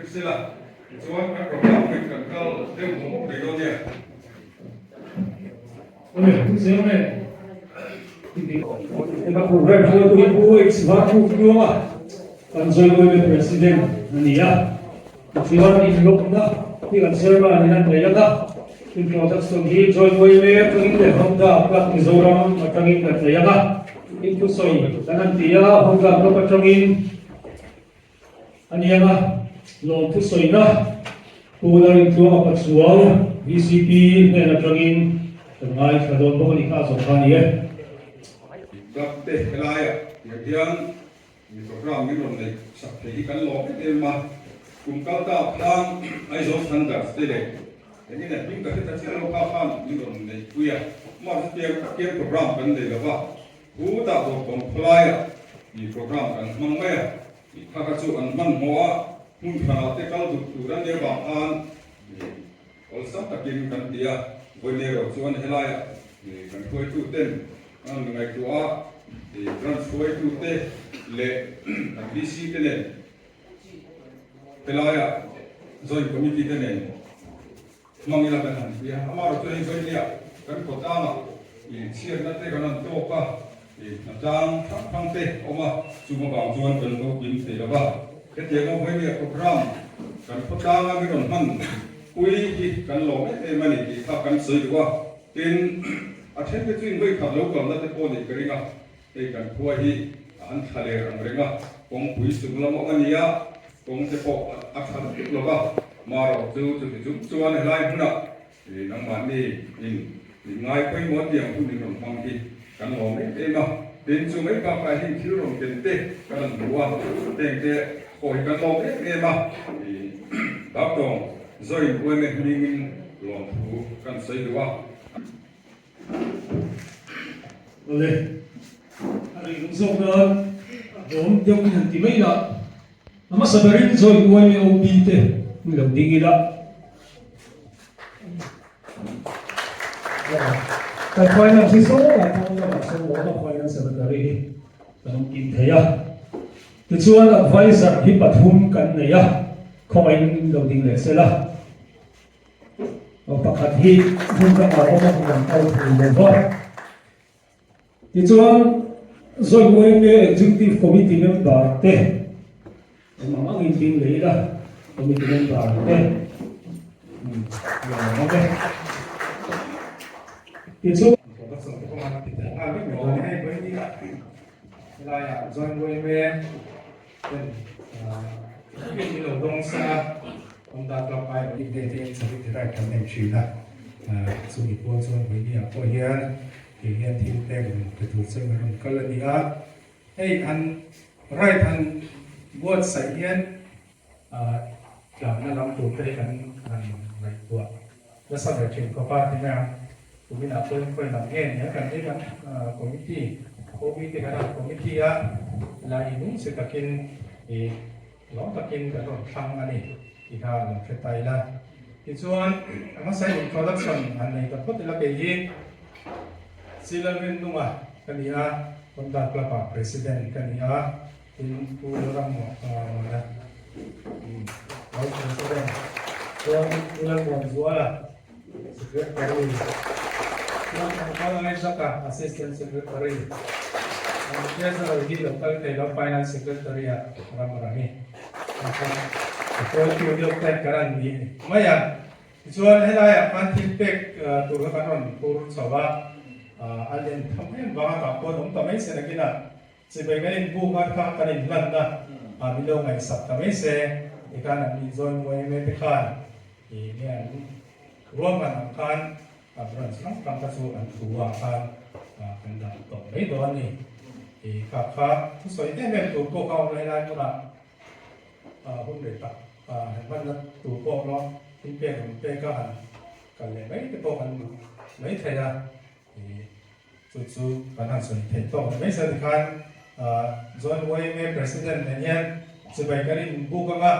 sela, tichuan kan program pawhin kan kal deuh mawp mawp mai dawn nia. Awle, thu zel nge? Heta program hruaitu hi Pu H Vanhuk Tluanga, kan Zoiawime President a ni a. Tichuan inlawmna hi kan chairman in a nei ang a, introduction hi Zoiawime atangin leh Honda Club Mizoram atangin kan nei ang a, inthusawi kan han ti a, Honda Club atangin A ni ang a, lawmthu sawina Pu Lalintluanga Pachuau, VCP hnen atangin kan ngaithla dawn bawk a ni kha a zawh kha a ni e. Club te helaiah tiang hian mi program min rawn neih sak thei hi kan lawm em em a, kum kal ta khan Aizawl Thunders te leh eng nge hming ka hre ta chiah lo kha khan min rawn neih pui a, mahse tiang tak hian program kan nei lo va, Pu tah bawrhbawm khawlaiah mi program kan hmang mai a, mi kha kha chu an hmanhmawh a, hmun hranah te kal duh tur an nia vang khan mi awlsam takin kan ti a, vawiin erawh chuan helaiah mi kan hruaitu ten an rawn ngaihtuah a, mi branch hruaitu te leh kan VC te nen helaiah joint committee te nen Hmang ila kan han ti a, amaherawh chu hei vawinia kan khawtlangah ih chhiatna te kan han tawk a, ih hnatlang hrang hrang te a awm a, chung avang chuan kan lo kim thei lo va. Hetiang aw vawinia program kan khawtlanga min rawn hman pui hi kan lawm em em a ni tih kha kan sawi duh a, tin a then te chu in vawikhat lo kalna te pawh nih ka ring a, hei kan khua hi an thla ler ang reng a, kawngpui chung lam awm a ni a, Kawng te pawh a tha lutuk lo va, marawh chu chuti chung chuan helai hmunah nangmahni in min ngai pawimawh tiang hun in rawn hmang hi kan lawm em em a, tin chu mai bakah hian thil rawn ken te kan rawn hmu a, heng te pawh hi kan lawm em em a, Baktawng Join Uaime hmingin lawmthu kan sawi duh a. Awle, a rih lung zawk nan a hlawm deuh in han ti mai la, a hmasa berin Join Uaime OB te ni lo ding ila. Kan finance hi saw ah pawn lamah sawn awm a, finance secretary hi kan awm kim thei a. Tichuan advisor hi pathum kan nei a, khawngaihin lo ding leh sela. Pakhat hi hmun dangah awm a hmun an kal thei lo va. Tichuan Joint YMA Executive Committee member te awm ang angin ding leh ila, committee member te lo awm e. Tichuan. Helaiah Joint YMA ten min lo dawng sa a, Honda Club ai awh in te in charity ride kan nei thin a, chumi pual chuan Vawinia pawh hian kei hian thil pek rawn pe tur chu a rawn kal a ni a, hei an ride han buatsaih hian Tlanna lam tur te hi kan han ngaihtuah nasa ve thin khawp a, tinge kuminah pawhin khawi lam nge nia kan hi kan committee OB te kan han committee a, la inung si takin ih lawm takin kan rawn thlang a ni tih kha lo hre ta ila. Tichuan a hmasa introduction han nei ta phawt ila kei hi Silalrinnunga ka ni a, Honda Club ah President ka ni a. Tin, Pu Rammuana, Vice President, chuan Pu Lalmuanzuala, Secretary, chuan Uncle Isaac-a, Assistant Secretary, an Treasurer hi lo kal thei lo, Finance Secretary-a Ramrami, a hruaitu deuh te kan an ni mai a. Tichuan, helaiah khan thil pek tur kha kan rawn phur chho a, a len tham em vanga tah pawh an awm ta mai se nakinah Chibai kan inbuk a kha kan inhlanna a min lo ngaihsak ta mai se, tikhan an nih zawi muai em em te khan ih nge an ruahman ang khan a branch hrang hrang kha chu an thu ah khan kan dah tawh mai dawn a ni. Ih kha kha thusawi em em tur pawh kha awm lo helai hmunah hun rei tak han hmanna tur pawh awm lo, thil pek rawn pek a han kal leh mai te pawh kan duh mai thei a. Chu chu kan han sawi theih tawk ni mai se tikhan Joint YMA President nen hian chibai kan inbuk anga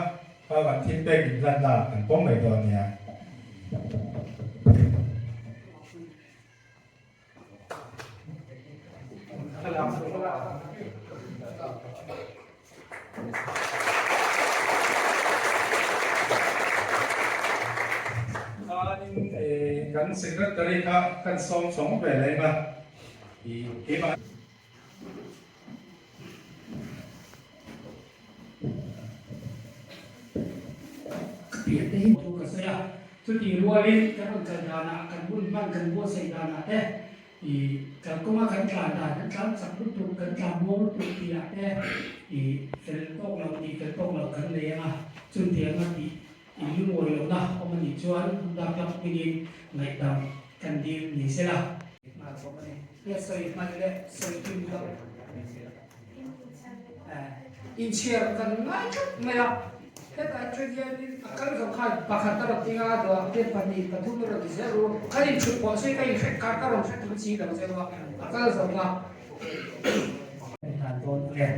kha kan thil pek inhlanna kan pawm mai dawn nia. Kan Secretary kha kan sawm chhawng ve leng a, i keimah. Ka pian te hi thu ka sawi a, chutih rualin kan rawn kal danah, kan hun hman kan buatsaih danah te, i kalkawnga kan tlan dan, kan tlan chak lutuk, kan tlan muang lutuk tih ah te i fel tawk loh tih fel tawk loh kan nei ang a, chutianga tih i lungawi lohna awm a nih chuan Honda Club hmingin ngaihdam kan dil ni sela. Nghal bawk a ni. Nge sawi hmaih leh sawi kim loh inchhiar kan ngai tlat mai a. Hetah chuan hianin a kal zo khan pakhat a rawn ti a, duah te pahnih pathum a rawn ti zel u. Kan inchhut pawh sawi ka inhre kar ka rawn hre tum si lo zeu a, a kal zo a. Hlan dawn e.